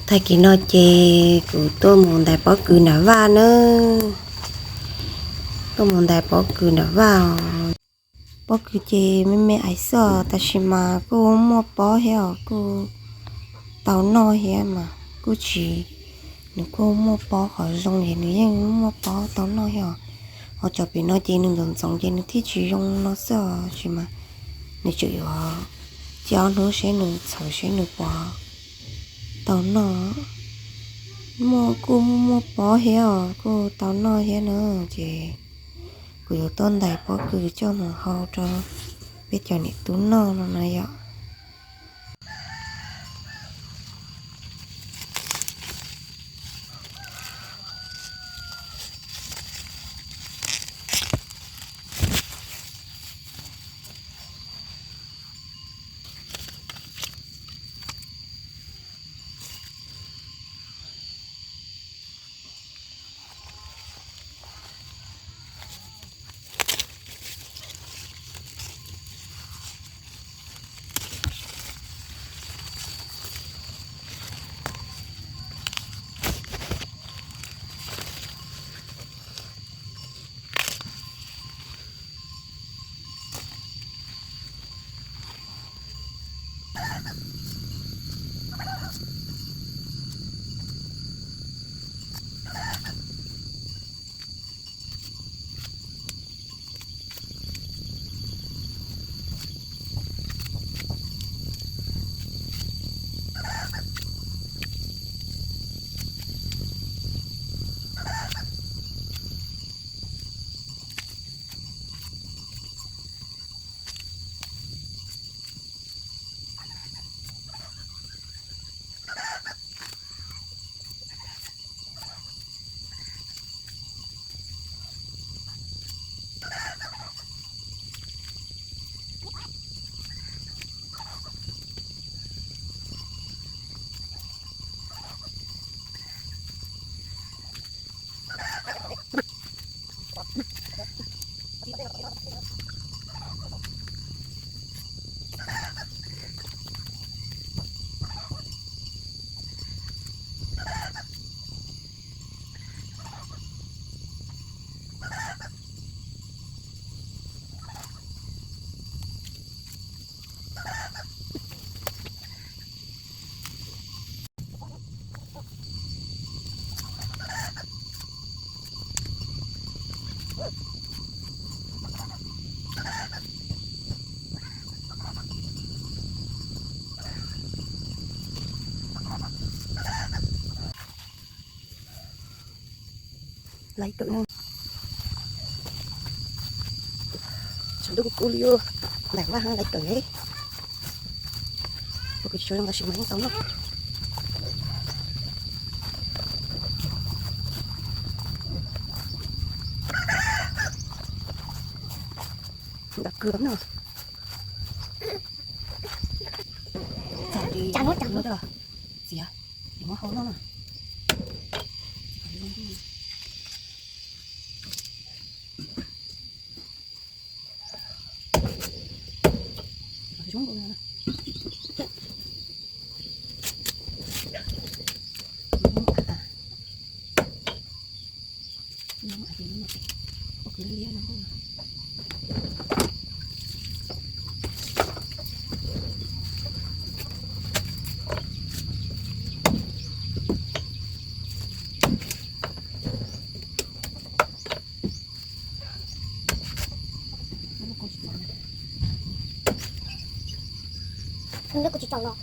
Tag kis no ces kuv tuaj mus ntais pob kws nram vaj na. Tuaj mus ntais pob kws nram vaj os. Pob kws ces me me aiv xwb os, tab sis mas kuj muaj pob thiab os, kuj tau noj thiab mas kuj tsis, nws kuj muaj pob qhov zoo ces nws yeej muaj pob tau noj thiab os. Ho cov pem no ces nws ntxoov ntxoov ces nws thiaj tsis zoo no xwb os, tab sis mas nws tseem yuav cia ob hnub seb nws txhawv seb nws puas tau noj. Muaj kuj muaj pob thiab os, kuj tau noj thiab na. Ces kuv yuav tuaj ntais pob kws coj mus hau rau peb cov niam tub noj no na yom. Laiv kawm no. Tshav ntuj kuv kuv li, ntais vaj laiv kawm. Kuv tsis tshua zoo tab sis mas yeej tau noj. Nram kws no. Txiav, muab hau noj na. Kuv tsis tau los.